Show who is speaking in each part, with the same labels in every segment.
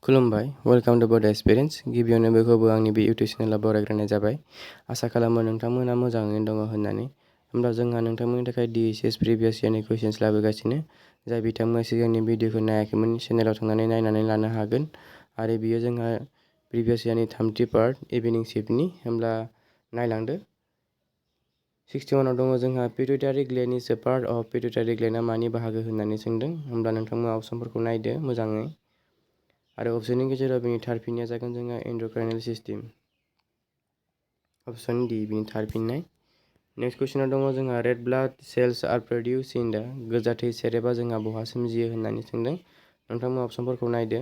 Speaker 1: खुलुमबाय welcome to बोdo experience गिबियावनो बेखौबो आंनि बे इउटिउब चेनेलाव बरायग्रोनाय जाबाय आसा खालामो नोंथांमोना मोजाङैनो दङ होननानै होमब्ला जोंहा नोंथांमोननि थाखाय DHS प्रिभियास इयारनि कुइसन्स लाबोगासिनो जाय बिथांमोना सिगांनि भिडिअखौ नायाखैमोन चेनेलाव थांनानै नायनानै लानो हागोन आरो बियो जोंहा प्रिभियास इयारनि थामथि पार्ट इभिनिं शिफ्टनि होमब्ला नायलांदो 61 आव दङ जोंहा पिटुइटारि ग्लेन्ड इज ए पार्ट अफ पिटुइटारि ग्लेन्डआ मानि बाहागो होननानै सोंदों होमब्ला नोंथांमोना अपसनफोरखौ नायदो मोजाङै आरो अपसननि गेजेराव बिनि थारफिननाया जागोन जोंहा एन्डक्राइनल सिस्टेम अपसन डी बिनि थारफिननाय नेक्स्ट कुइसनाव दङ जोंहा red blood cells are produce in the गोजा थै सेरेबा जोंहा बहा सोमजियो होननानै सोंदों नोंथांमोना अपसनफोरखौ नायदो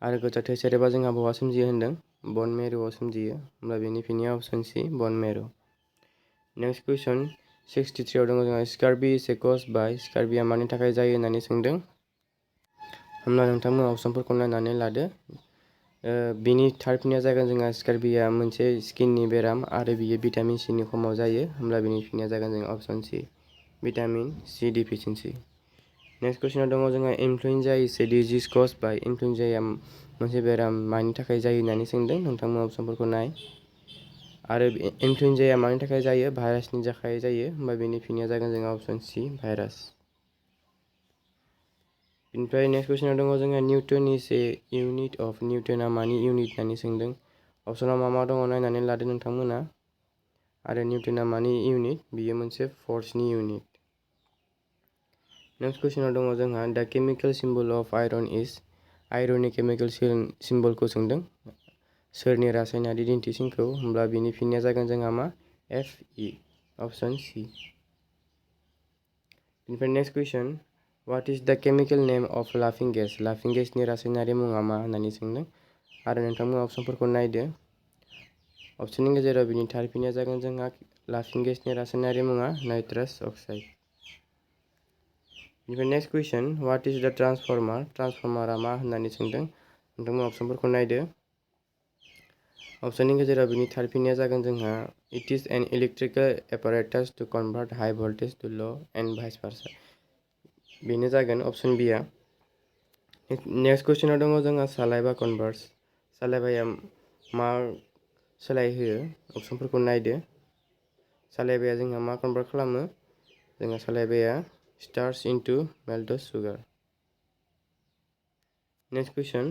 Speaker 1: आरो गोजा थै सेरेबा जोंहा बहा सोमजियो होनदों बन मेरुआव सोमजियो होमब्ला बेनि फिननाया अपसन सी बन मेरु नेक्स्ट कुइसन 63 आव दङ जोंहा स्कार्बी इज कज बाय स्कार्बिया मानि थाखाय जायो होननानै सोंदों होमब्ला नोंथांमोना अपसनफोरखौ नायनानै लादो बिनि थारफिननाया जागोन जोंहा स्कार्बिया मोनसे स्किननि बेराम आरो बियो भिटामिन सीनि खमाव जायो होमब्ला बिनि फिननाया जागोन जोंहा option C vitamin C deficiency next कुइसनाव दङ जोंहा इनफ्लुएन्जा इज ए डिजिज कज बाय इनफ्लुएन्जाया मोनसे बेराम मानि थाखाय जायो होननानै सोंदों नोंथांमोना अपसनफोरखौ नाय आरो इनफ्लुएन्जाया मानि थाखाय जायो भाइरासनि थाखाय जायो होमबा बेनि फिननाया जागोन जोंहा अपसन सी भाइरास बेनिफ्राय नेक्स्ट कुइसनाव दङ जोंहा Newton is a unit of निउटना मानि इउनिट होननानै सोंदों अपसनाव मा दङ नायनानै लादो नोंथांमोना आरो निउटना मानि इउनिट बियो मोनसे फर्सनि इउनिट नेक्स्ट कुइसनाव दङ जोंहा the chemical symbol of iron is आयरननि केमिकेल सिम्बलखौ सोंदों सोरनि रासायनारि दिन्थिसिंखौ होमब्ला बिनि फिननाया जागोन जोंहा मा Fe अपसन सी बेनिफ्राय नेक्स्ट कुइसन व्हाट इज द केमिकेल नेम अफ लाफिं गेसनि रासायनारि मुङा मा होननानै सोंदों आरो नोंथांमोना अपसनफोरखौ नायदो अपसननि गेजेराव बिनि थारफिननाया जागोन जोंहा लाफिं गेसनि रासायनारि मुङा नाइट्रास अक्साइड बेनिफ्राय नेक्स्ट कुइसन व्हाट इज द ट्रान्सफर्मारा मा होननानै सोंदों नोंथांमोना अपसनफोरखौ नायदो अपसननि गेजेराव बिनि थारफिननाया जागोन जोंहा it is an electrical apparatus to convert high voltage to low and vice versa बेनो जागोन अपसन बी आ नेक्स्ट कुइसनाव दङ जोंहा सालाइभा कनभार्स सालाइभाया मा सोलायहोयो अपसनफोरखौ नायदो सालाइभाया जोंहा मा कनभार्ट खालामो जोंहा सालाइभाया starch into melted sugar next question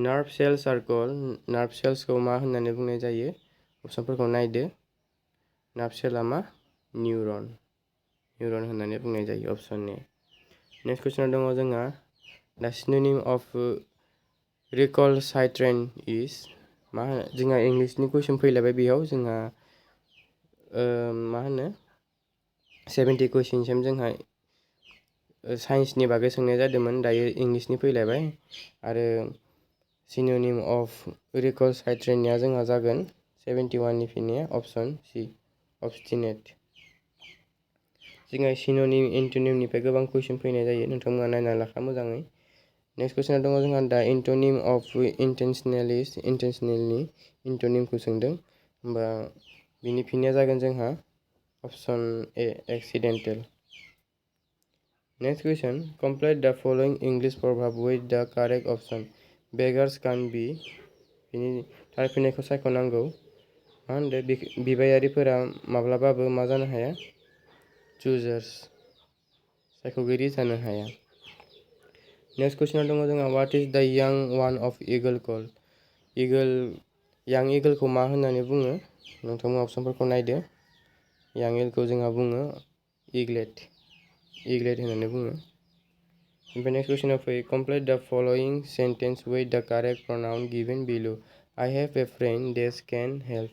Speaker 1: nerve cells are called nerve सेल्सखौ मा होननानै बुंनाय जायो अपसनफोरखौ नायदो नार्भ सेलआ मा न्यूरन होननानै बुंनाय जायो अपसन ए नेक्स्ट कुइसनाव दङ जोंहा द synonym अफ recalcitrant इज मा होनो जोंहा इंलिशनि कुइसन फैलायबाय बेयाव जोंहा मा होनो 70 कुइसनसिम जोंहा साइन्सनि बागै सोंनाय जादोंमोन दायो इंलिशनि फैलायबाय आरो synonym अफ recalcitrantनिया जोंहा जागोन 71 नि फिननाया अपसन सी obstinate जोंहा synonym एन्टोनिमनिफ्राय गोबां कुइसन फैनाय जायो नोंथांमोना नायना लाखा मोजाङै नेक्स्ट कुइसनाव दङ जोंहा द एन्टोनिम अफ इन्टेन्सनेलनि एन्टोनिमखौ सोंदों होमबा बिनि फिननाया जागोन जोंहा option A accidental next question complete the following English proverb with the correct option beggars can be बिनि थारफिननायखौ सायख'नांगौ मा होनदों बिबायारिफोरा माब्लाबाबो मा जानो हाया चुजार्स सायख'गिरि जानो हाया नेक्स्ट कुइसनाव दङ जोंहा व्हाट इज द यां वान अफ ईगल कल्ड यां ईगलखौ मा होननानै बुङो नोंथांमोना अपसनफोरखौ नायदो यां ईगलखौ जोंहा बुङो इगलेट होननानै बुङो ओमफ्राय नेक्स्ट कुइसनाव फैयो complete the following sentence with the correct pronoun given below I have a friend डेस कैन हेल्प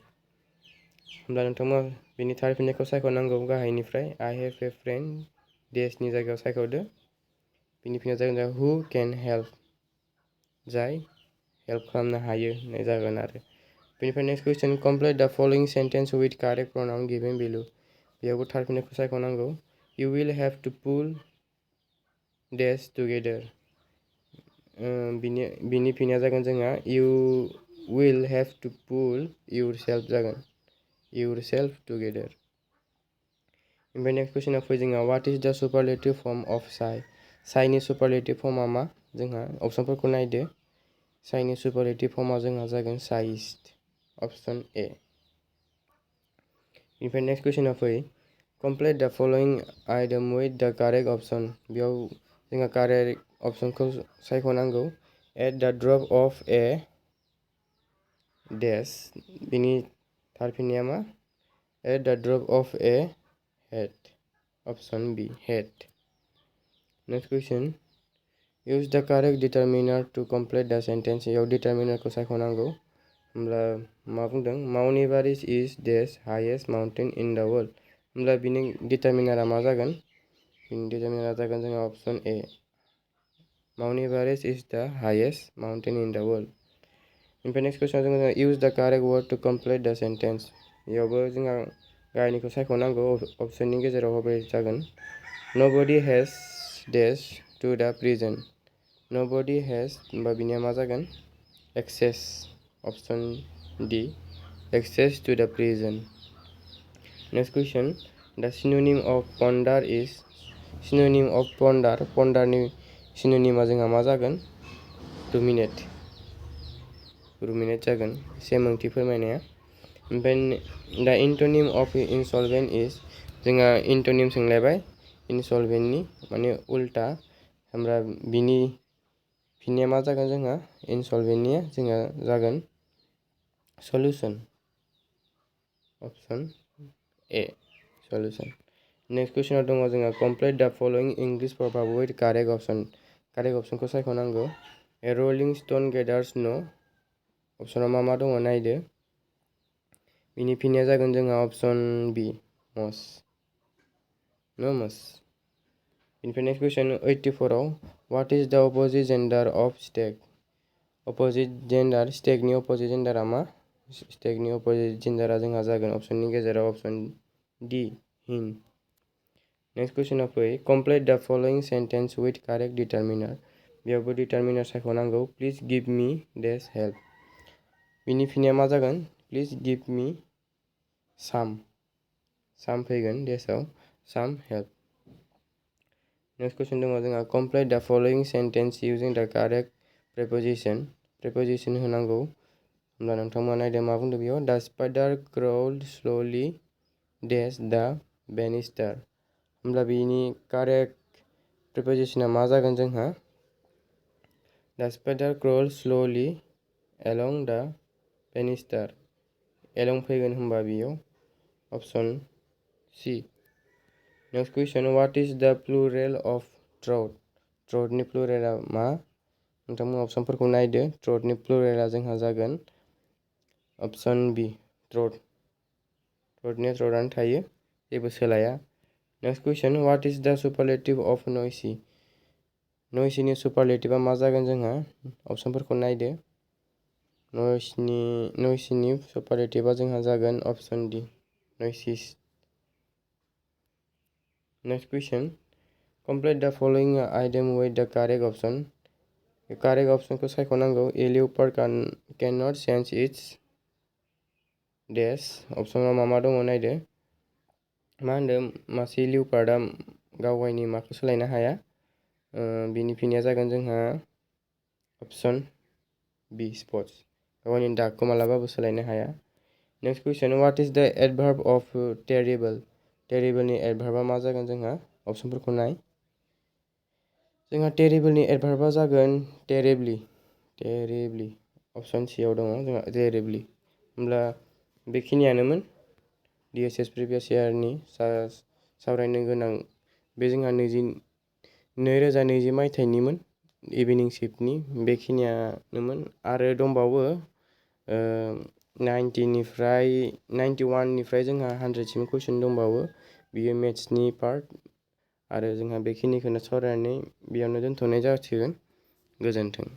Speaker 1: होमब्ला नोंथांमोना बिनि थारफिननायखौ सायख'नांगौ गाहायनिफ्राय आई हैव ए फ्रेन्ड डेसनि जायगायाव सायख'दो बिनि फिननाया जागोन हु कैन हेल्प जाय हेल्प खालामनो हायो होननाय जागोन आरो बेनिफ्राय next question complete the following sentence with correct pronoun given बिलो बेयावबो थारफिननायखौ सायख'नांगौ You will have to pull dash together बिनि फिननाया जागोन जोंहा you will have to pull yourself जागोन yourself together ओमफ्राय नेक्स्ट कुइसनाव फै जोंहा what is the superlative form of shy नि superlative फर्मआ मा जोंहा अपसनफोरखौ नायदो साइनि सुपारलेटिभ फर्मआ जोंहा जागोन साइज्ड अपसन ए बेनिफ्राय नेक्स्ट कुइसनाव फै complete the following item with the correct option बेयाव जोंहा कारेक्ट अपसनखौ सायख'नांगौ at the drop of a dash बिनि थारफिननाया मा at the drop of a head option B head next question use the correct determiner to complete the sentence याव determiner को सायख'नांगौ होमब्ला मा बुंदों Mount Everest is the highest mountain in the world होमब्ला बिनि determiner मा जागोन बिनि determiner जागोन जोंहा option A Mount Everest is the highest mountain in the world ओमफ्राय next question जोङो use the correct word to complete the sentence यावबो जोंहा गाहायनिखौ सायख'नांगौ अपसननि गेजेराव होबाय जागोन nobody has dash to the prison nobody has होमबा बिनिया मा जागोन access option D access to the prison next question the synonym of ponder is synonym of ponderनि synonyma जोंहा मा जागोन ruminate जागोन सेम ओंथि फोरमायनाया ओमफ्राय द एन्टोनिम अफ इनसलभेन्ट इज जोंहा एन्टोनिम सोंलायबाय इनसलभेन्टनि माने उल्टा होमब्ला बिनि फिननाया मा जागोन जोंहा इनसलभेन्टनिया जोंहा जागोन solution option A solution next कुइसनाव दङ जोंहा complete the following English proverb with correct अपसनखौ सायख'नांगौ a rolling stone gathers no' अपसनाव मा दङ नायदो बिनि फिननाया जागोन जोंहा अपसन बी मस नो मस बेनिफ्राय नेक्स्ट कुइसन 84 आव what is the opposite gender of stag opposite gender स्टेकनि अपोजिट जेन्डारा मा स्टेकनि अपोजिट जेन्डारा जोंहा जागोन अपसननि गेजेराव अपसन डी हिन नेक्स्ट कुइसनाव फै complete the following sentence with correct determiner बेयावबो डिटारमिनार सायख'नांगौ please give me this help बिनि फिननाया मा जागोन प्लिज गिभ मी साम फैगोन डेसआव साम हेल्प नेक्स्ट कुइसन दङ जोंहा complete the following sentence using द कारेक्ट प्रेपोजिसन होनांगौ होमब्ला नोंथांमोना नायदो मा बुंदों बेयाव द स्पाइडार क्राउल्ड स्ल'लि डेस द बेनिस्टार होमब्ला बिनि कारेक्ट प्रेपोजिसना मा जागोन जोंहा द स्पाइडार क्राउल्ड स्ल'लि एलं द बेनिस्टार एलं फैगोन होमबा बेयाव option C next question what is the plural of trout नि प्लुरेला मा नोंथांमोना अपसनफोरखौ नायदो troutनि प्लुरेला जोंहा जागोन option B troutनिया troutआनो थायो जेबो सोलाया next question what is the superlative of noisy superlative मा जागोन जोंहा अपसनफोरखौ नायदो noisy superlative जोंहा जागोन option D noisiest next question complete the following item with the correct option correct option को सायख'नांगौ a leopard cannot change its dash option मा दङ नायदो मा होनदों मासे लिउपार्डआ गावगायनि माखौ सोलायनो हाया बिनि फिननाया जागोन जोंहा option B spots गावगायनि दागखौ मालाबाबो सोलायनो हाया नेक्स्ट कुइसन व्हाट इज द एडभार्ब अफ टेरिबलनि एडभार्बा मा जागोन जोंहा अपसनफोरखौ नाय जोंहा टेरिबलनि एडभार्बा जागोन टेरिबलि अपसन सियाव दङ जोंहा टेरिबलि होमब्ला बेखिनियानोमोन DHS प्रिभियास इयारनि सावरायनो गोनां बे जोंहा 2020 मायथाइनिमोन इभिनिं शिफ्टनि बेखिनियानोमोन आरो दंबावो 91निफ्राय जोंहा 100सिम कुइसन दंबावो बियो मेथ्सनि पार्ट आरो जोंहा बेखिनिखौनो सावरायनानै बेयावनो दोनथ'नाय जासिगोन गोजोन्थों